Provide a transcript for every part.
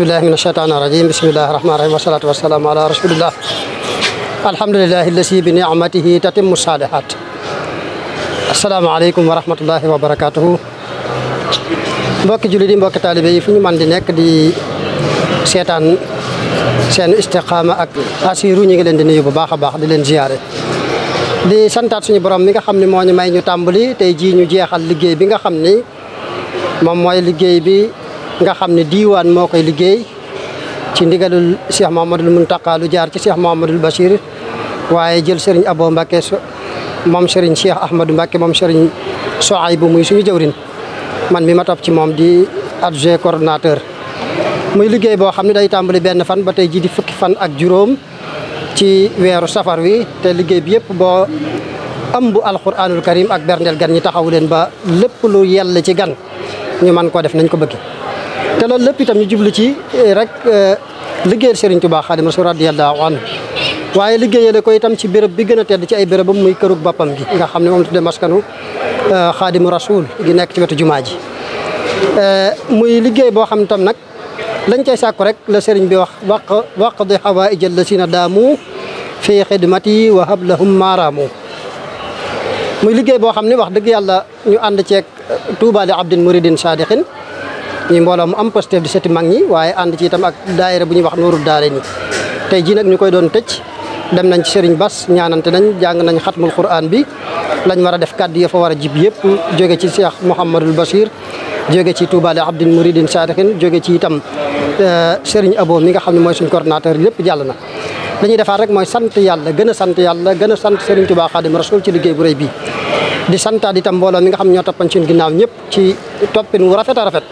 billahi mina shaytaani rajim bismillahi rahmaani rahim wasalaatu wasalaamu ala rasulillah alhamdulillahi allasi bi ni'matihi tatimmu salihat. asalaamaaleykum wa rahmatullahi wa barakatuhu. mbokki jullit yi mbokki taalibe yi fu ñu man di nekk di seetaan seen Istikhama ak Assirou ñu ngi leen di nuyu bu baax a baax di leen ziyaare di santaat suñu borom mi nga xam ne moo ñu may ñu tàmbali tey jii ñu jeexal liggéey bi nga xam ni moom mooy liggéey bi nga xam ne diiwaan moo koy liggéey ci ndigalul Cheikh Mouhamadoul Mountakha lu jaar ci Cheikh Mouhamadoul Bachir waaye jël Serigne Abo Mbacké moom Serigne Cheikh Ahmadou Mbacké moom Serigne Souhaïbou muy suñu jëwrin man mi ma topp ci moom di adjoint coordonnateur muy liggéey boo xam ne day tàmbali benn fan ba tey ji di fukki fan ak juróom ci weeru safar wi te liggéey bi yëpp boo ëmb alquranul karim ak berndeel gan ñi taxawu leen ba lépp lu yell ci gan ñu mën koo def nañ ko bëgg te loolu lépp itam ñu jublu ci rek liggéeyal Serigne Touba Xaadimu Rasuul radiyallahu anhu waaye liggéeyale ko itam ci béréb bi gën a tedd ci ay bérébam muy kërug boppam gi nga xam ne moom tuddee maskanu Xaadimu Rasuul gi nekk ci wetu jumaa ji muy liggéey boo xam ne tam nag lañ cay sàkku rek la Serigne bi wax waqdi hawaa'ija llaziina daamu fi xidmati wa hab lahum maaraamu muy liggéey boo xam ne wax dëgg yàlla ñu ànd ceeg Touba li abdin muridin saadiqin ñi mbooloo mu am Pastef di seti mag ñi waaye ànd ci itam ak daayira bu ñuy wax Nuuru Daarayni tey jii nag ñu koy doon tëj dem nañ ci Serigne Bass ñaanante nañ jàng nañ xatmul Qur'an bi lañ war a def kàddu ya fa war a jib yëpp jóge ci Cheikh Mouhamadoul Bachir jóge ci Touba li abdin muridin saadiqin jóge ci itam Serigne Abo mi nga xam ne mooy suñ coordonnateur lépp jàll na dañuy defaat rek mooy sant yàlla gën a sant yàlla gën a sant Serigne Touba Xaadimu Rasuul ci liggéey bu rëy bii di santaat itam mbooloo mi nga xam ne ñoo toppan suñ ginnaaw ñëpp ci toppin wu rafet a rafet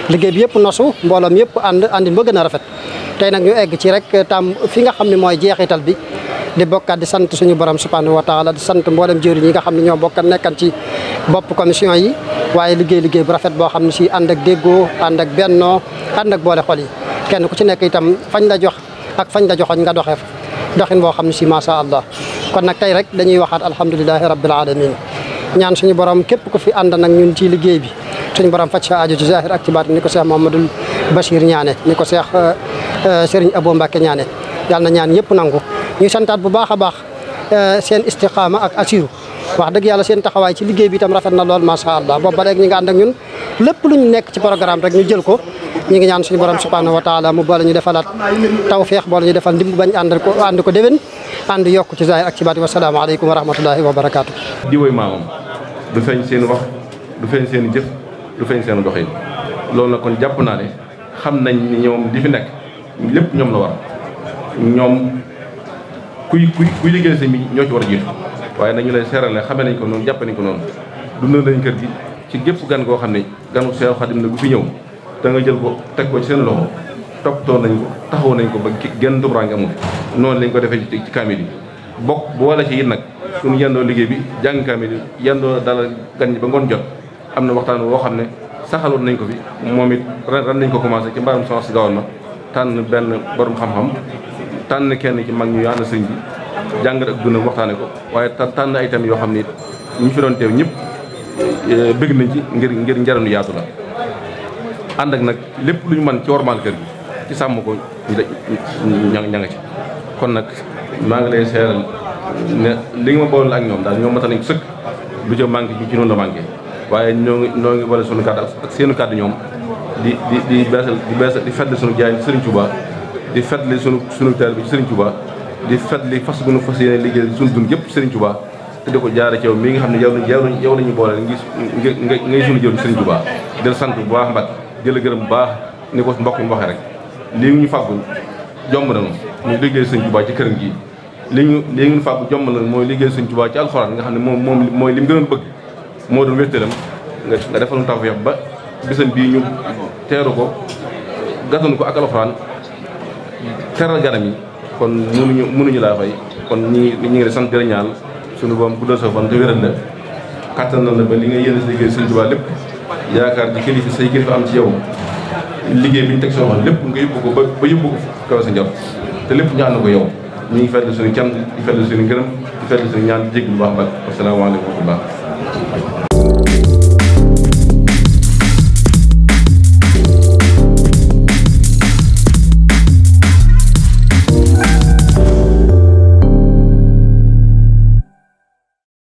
liggéey bi yëpp nosu mbooloom yëpp àndin ba gën a rafet tey nag ñu egg ci rek tam fi nga xam ne mooy jeexital bi di bokkaat di sant suñu borom subhanahu wa taala di sant mboolem jëriñ yi nga xam ne ñoo bokkat nekkan ci bopp commission yi waaye liggéey bu rafet boo xam ne si ànd ak déggoo ànd ak bennoo ànd ak boole xol yi kenn ku ci nekk itam fañ la jox ak fañ la joxoñ nga doxee doxin boo xam ne si masha Allah kon nag tey rek dañuy waxaat alhamdulilahi rabbil alamin ñaan suñu borom képp ku fi ànd nag ñun ci liggéey bi suñu borom faj sa aajo ci zahir ak ci baat ni ko Cheikh Mouhamadoul Bachir ñaane ni ko Cheikh Serigne Abo Mbacké ñaane yàlla na ñaan ñëpp nangu ñuy santaat bu baax a baax seen Istikhama ak Assirou wax dëgg yàlla seen taxawaay ci liggéey bi itam rafet na lool masha Allah boobu ba léegi ñi nga ànd ak ñun lépp lu ñu nekk ci programme rek ñu jël ko ñi ngi ñaan suñu borom subhanahu wa taala mu boole ñu defalaat tawfeex boole ñu defal ndimb bañ ànd ko déwén ànd yokk ci zahir ak ci baat wa salaamu aleykum wa rahmatullahi wa barakaatu. di woy maamam du feeñ seen wax du feeñ seen jëf du feeñ seen doxin loolu nag kon jàpp naa ne xam nañ ni ñoom di fi nekk lépp ñoom la war ñoom kuy liggéey sëñ bi ñoo ci war a jiitu waaye nañu lay seeral ne xamee nañ ko noonu jàpp nañ ko noonu dundal nañ kër gi ci gépp gan goo xam ne ganu Seex Xaadim na gu fi ñëw da nga jël ko teg ko ci seen loxo toppatoo nañ ko taxaw nañ ko ba genn dubaraange amul noonu lañ ko defee ci kaamil yi bokk bu wala ci it nag suñu yendoo liggéey bi jàng kaamil yi yendoo dalal gan ñi ba ngoon jot am na waxtaan woo xam ne saxaloon nañ ko fi moom it ren nañ ko commencé ci mbaarum soxna si gawoon ma tànn benn borom xam-xam tànn kenn ci mag ñu ànd sëñ bi jàngat ak dundam waxtaane ko waaye tànn ay thèmes yoo xam ne it ñu fi doon teew ñëpp bëgg nañ ci ngir njariñu yaatu la ànd ak nag lépp lu ñu mën ci wormaal kër gi ci sàmm ko ña nga ci kon nag maa ngi lay seeral ne li nga ma boole ak ñoom daal ñoom mata nañ ko sëkk lu ca manqué ci noonu la manqué waaye noo ngi boole sunu kàddu ak seenu kàddu ñoom di beesal di fetli sunu jaay Serigne Touba di fetli sunu taal bi ci Serigne Touba di fetli fas gunu fas yéene liggéey sunu dund yëpp Serigne Touba te di ko jaare ci yow mi nga xam ne yow la ñu boole ngay sunu jël Serigne Touba del sant bu baax Mbacke di la gërëm bu baax ni ko mbokk mi waxee rek lii ñu fàggul jomb nañu muy liggéey Serigne Touba ci këram gi lii ñu fàggu jomb nañu mooy liggéey Serigne Touba ci alxuraan nga xam ne moom mooy li mu gënoon bëgg moo doon wéttalam nga defal nu tawfeex ba bisam bii ñu teeru ko gàttanu ko ak alxuraan teral ganam yi kon mënuñu laa fay kon ñi ngi sant di la ñaan suñu boom guddal sa fan te wéral la kattan na la ba li nga yéene sa liggéey Sëriñ Tuubaa lépp yaakaar di kilifa say kilifa am ci yow liggéey bi ñu teg soo xam lépp nga yóbbu ko ba yóbbu ko kaw sa njort te lépp ñu ànd ko yow ñu ngi fetli suñu cant di fetli suñu ngërëm di fetli suñu ñaan di jégg lu baax ba asalaamaaleykum wa rahmatulah